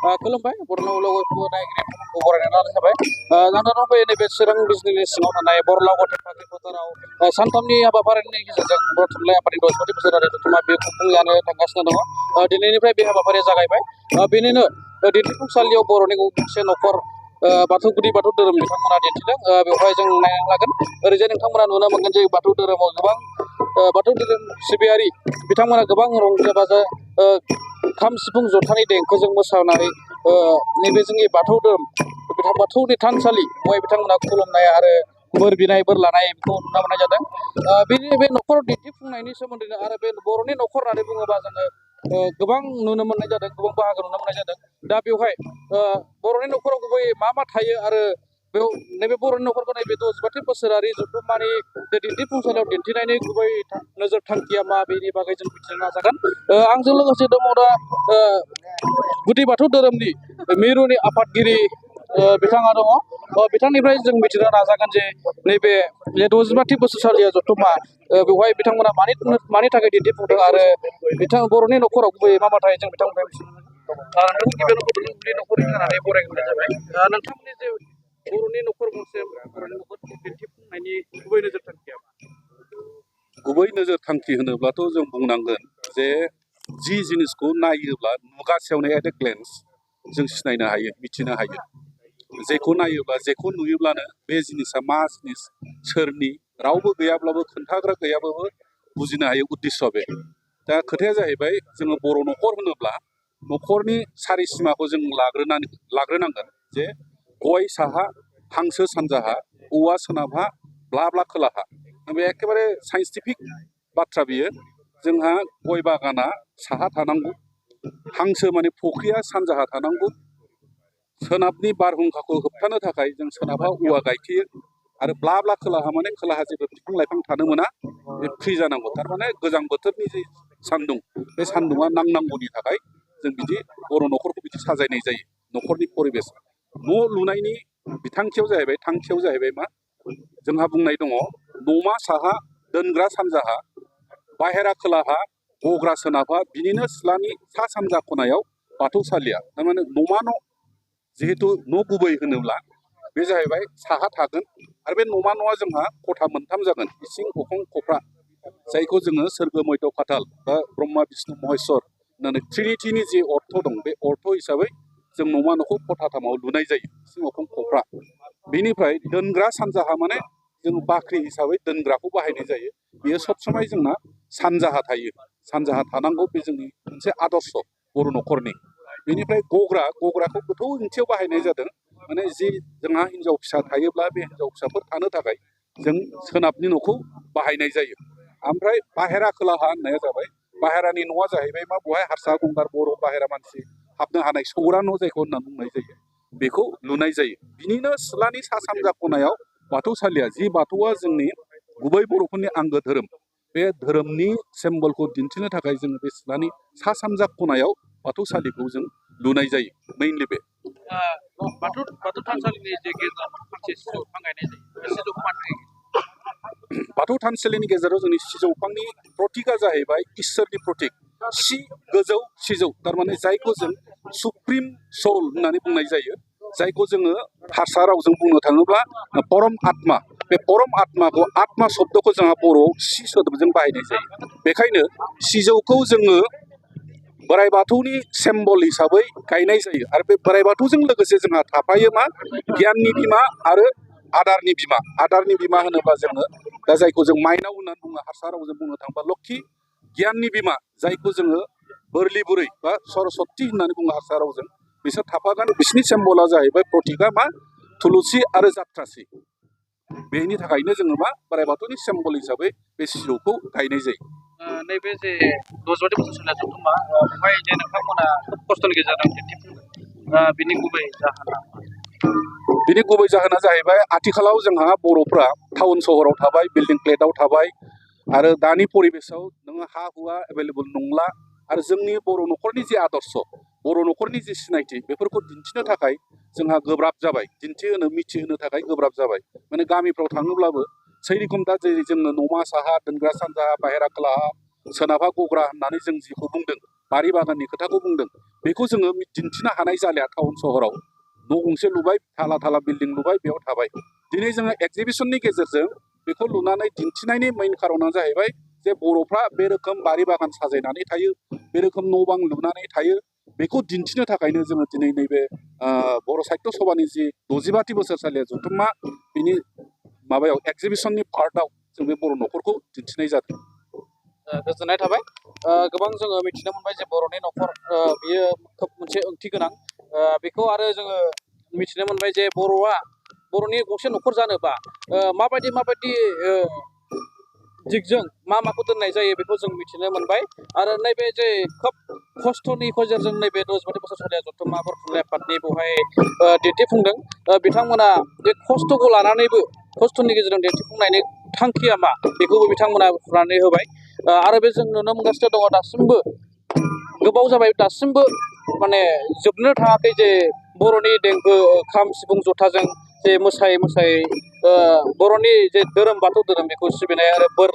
खुलुमबाय बर'लाव लोगोफोरखौ नायगिरिफोरखौ बरायना लानाय जाबाय नोंथांनाव फैयो नैबे चिरां बिजनिनि सिङाव थानाय बर'लाव फाख्रि फोथाराव सानथामनि हाबाफारिनि गेजेरजों बर' थुनलाइ आफादनि 10 बोसोरारि जथुम्मा बे खुंफुंजानो थांगासिनो दङ दिनैनिफ्राय बे हाबाफारिया जागायबाय बेनिनो दिन्थिफुंसालियाव बर'नि गंसे न'खर बाथौ गुदि बाथौ धोरोम बिथांमोना दिन्थिदों बेवहाय जों नायनानै लागोन ओरैजाय नोंथांमोना नुनो मोनगोन जे बाथौ धोरोमाव गोबां बाथौ धोरोम सिबियारि बिथांमोना गोबां रंजा बाजा खाम सिफुं जथानि देंखोजों मोसानानै नैबे जोंनि बाथौ धोरोम बाथौनि थानसालि बेवहाय बिथांमोना खुलुमनाय आरो बोर बिनाय बोर लानाय बेखौ नुनो मोननाय जादों बेनि बे न'खर दिन्थिफुंनायनि सोमोन्दैनो आरो बे बर'नि न'खर होननानै बुङोबा जोङो गोबां नुनो मोननाय जादों गोबां बाहागो नुनो मोननाय जादों दा बेवहाय बर'नि न'खराव गुबैयै मा मा थायो आरो बेयाव नैबे बर'नि न'खरखौ नैबे 10 बोसोरारि जथुम्मानि बे दिन्थिफुंसालियाव दिन्थिनायनि गुबै नोजोर थांखिया मा बेनि बागै जों मिथिनो नाजागोन आंजों लोगोसे दङ दा गुदि बाथौ धोरोमनि मिरुनि आफादगिरि बिथाङा दङ बिथांनिफ्राय जों मिथिनो नाजागोन जे नैबे 65 बोसोरसालिया जथुम्मा बेवहाय बिथांमोना मानि थाखाय दिन्थिफुंदों आरो बर'नि न'खराव गुबैयै मा मा थायो जों बिथांनिफ्राय मिथिनो गिबियावनो न'खरनि होनानै बरायग्रोनाय जाबाय नोंथांमोननि जे बर'नि न'खर गंसे बर'नि न'खर दिन्थिफुंनायनि गुबै नोजोर थांखिया गुबै नोजोर थांखि होनोब्लाथ' जों बुंनांगोन जे जि जिनिसखौ नायोब्ला नुगासेयावनो एट ए ग्लेन्स जों सिनायनो हायो मिथिनो हायो जेखौ नायोब्ला जेखौ नुयोब्लानो बे जिनिसा मा जिनिस सोरनि रावबो गैयाब्लाबो खोन्थाग्रा गैयाब्लाबो बुजिनो हायो उद्देश्य बे दा खोथाया जाहैबाय जोङो बर' न'खर होनोब्ला न'खरनि सारि सिमाखौ जों लाग्रोनांगोन जे गय साहा हांसो सानजाहा औवा सोनाबहा ब्ला ब्ला खोलाहा बे एखेबारे साइन्टिफिक बाथ्रा बियो जोंहा गय बागाना साहा थानांगौ हांसो माने फुख्रिया सानजाहा थानांगौ सोनाबनि बारहुंखाखौ होबथानो थाखाय जों सोनाबहा औवा गायथेयो आरो ब्ला ब्ला खोलाहा माने खोलाहा जेबो बिफां लाइफां थानो मोना बे फ्रि जानांगौ थारमाने गोजां बोथोरनि जे सान्दुं बे सान्दुंआ नांनांगौनि थाखाय जों बिदि बर' न'खरखौ बिदि साजायनाय जायो न'खरनि परिबेस न' लुनायनि बिथांखियाव जाहैबाय थांखियाव जाहैबाय मा जोंहा बुंनाय दङ न'मा साहा दोनग्रा सानजाहा बाहेरा खोलाहा गग्रा सोनाबहा बिनिनो सिथ्लानि सा सानजा खनायाव बाथौसालिया थारमाने न'मा न' जिहेतु न' गुबै होनोब्ला बे जाहैबाय साहा थागोन आरो बे न'मा न'आ जोंहा खथा मोनथाम जागोन इसिं अखं खफ्रा जायखौ जोङो सोरगो मध्य फाताल बा ब्रह्मा बिष्णु महेश्वर होननानै ट्रिनिटिनि जे अर्थ दं बे अर्थ हिसाबै जों न'मा न'खौ खथाथामाव लुनाय जायो इसिं अखं खफ्रा बेनिफ्राय दोनग्रा सानजाहा माने जों बाख्रि हिसाबै दोनग्राखौ बाहायनाय जायो बेयो सब समाय जोंना सानजाहा थायो सानजाहा थानांगौ बे जोंनि मोनसे आदर्श बर' न'खरनि बेनिफ्राय गग्राखौ गोथौ ओंथियाव बाहायनाय जादों माने जि जोंहा हिनजाव फिसा थायोब्ला बे हिनजाव फिसाफोर थानो थाखाय जों सोनाबनि न'खौ बाहायनाय जायो ओमफ्राय बाहेरा खोलाहा होननाया जाबाय बाहेरानि न'आ जाहैबाय मा बहाय हारसा गंगार बर' बाहेरा मानसि हाबनो हानाय सौरा न' जायखौ होननानै बुंनाय जायो बेखौ लुनाय जायो बिनिनो सिथ्लानि सा सानजा खनायाव बाथौसालिया जि बाथौआ जोंनि गुबै बर'फोरनि आंगो धोरोम बे धोरोमनि सिम्बलखौ दिन्थिनो थाखाय जोङो बे सिथ्लानि सा सानजा खनायाव बाथौसालिखौ जों लुनाय जायो मेइनलि बे बाथौ थानसालिनि जे गेजेराव फांसे सिजौ बिफां गायनाय जायो बे सिजौखौ मानो गायो बाथौ थानसालिनि गेजेराव जोंनि सिजौ बिफांनि प्रतीकआ जाहैबाय इसोरनि प्रतीक सि गोजौ सिजौ थारमाने जायखौ जों सुप्रिम सोल होननानै बुंनाय जायो जायखौ जोङो हारसा रावजों बुंनो थाङोब्ला परम आत्मा बे परम आत्माखौ आत्मा शब्दखौ जोंहा बर'आव सि सोदोबजों बाहायनाय जायो बेखायनो सिजौखौ जोङो बोराइ बाथौनि सिम्बल हिसाबै गायनाय जायो आरो बे बोराइ बाथौजों लोगोसे जोंहा थाफायो मा गियाननि बिमा आरो आदारनि बिमा होनोब्ला जोङो दा जायखौ जों माइनाव होननानै बुङो हारसा रावजों बुंनो थाङोबा लक्षी गियाननि बिमा जायखौ जोङो बोरलि बुरै बा सरस्वती होननानै बुङो हारसा रावजों बिसोर थाफागोन बिसिनि सिम्बला जाहैबाय प्रतीकआ मा थुलुसि आरो जाथ्रासि बेनि थाखायनो जोङो मा बोराइ बाथौनि सिम्बल हिसाबै बे सिजौखौ गायनाय जायो नैबे जे 10 बोसोरसालिया जथुम्मा बेवहाय जे नोंथांमोना खोब खस्थ'नि गेजेरजों दिन्थिफुंदों बिनि गुबै जाहोना जाहैबाय आथिखालाव जोंहा बर'फ्रा टाउन सहराव थाबाय बिल्डिं फ्लेटआव थाबाय आरो दानि परिबेसाव नोङो हा हुआ एभेलेबल नंला आरो जोंनि बर' न'खरनि जे आदर्श बर' न'खरनि जे सिनायथि बेफोरखौ दिन्थिनो थाखाय जोंहा गोब्राब जाबाय मिथिहोनो थाखाय गोब्राब जाबाय माने गामिफ्राव थाङोब्लाबो सैरिखम दा जेरै जोङो न'मा साहा दोनग्रा सानजाहा बाहेरा खोलाहा सोनाबहा गग्रा होननानै जों जिखौ बुंदों बारि बागाननि खोथाखौ बुंदों बेखौ जोङो दिन्थिनो हानाय जालिया टाउन सहराव न' गंसे लुबाय थाला थाला बिल्डिं लुबाय बेयाव थाबाय दिनै जोङो एक्जिबिसननि गेजेरजों बेखौ लुनानै दिन्थिनायनि मेइन खार'ना जाहैबाय जे बर'फ्रा बे रोखोम बारि बागान साजायनानै थायो बे रोखोम न' बां लुनानै थायो बेखौ दिन्थिनो थाखायनो जोङो दिनै नैबे बर' साहित्य सभानि जि 65थि बोसोरसालिया जथुम्मा बिनि माबायाव एक्जिबिसननि पार्टआव जों बे बर' न'खरखौ दिन्थिनाय जादों। गोजोननाय थाबाय गोबां जोङो मिथिनो मोनबाय जे बर'नि न'खर बियो खोब मोनसे ओंथि गोनां बेखौ आरो जोङो मिथिनो मोनबाय जे बर'नि गंसे न'खर जानोबा माबायदि दिगजों माखौ दोननाय जायो बेखौ जों मिथिनो मोनबाय आरो नैबे जे खोब खस्थ'नि गेजेरजों नैबे 65थि बोसोरसालिया जथुम्मा बर' थुनलाइ आफादनि बेवहाय दिन्थिफुंदों बिथांमोना बे खस्थ'खौ लानानैबो खस्थ'नि गेजेरजों दिन्थिफुंनायनि थांखिया मा बेखौबो बिथांमोना फुनानै होबाय आरो बे जों नुनो मोनगासिनो दङ दासिमबो गोबाव जाबाय दासिमबो माने जोबनो थाङाखै जे बर'नि देंखो खाम सिफुं जथाजों जे मोसायै बर'नि जे धोरोम बाथौ धोरोम बेखौ सिबिनाय आरो बोर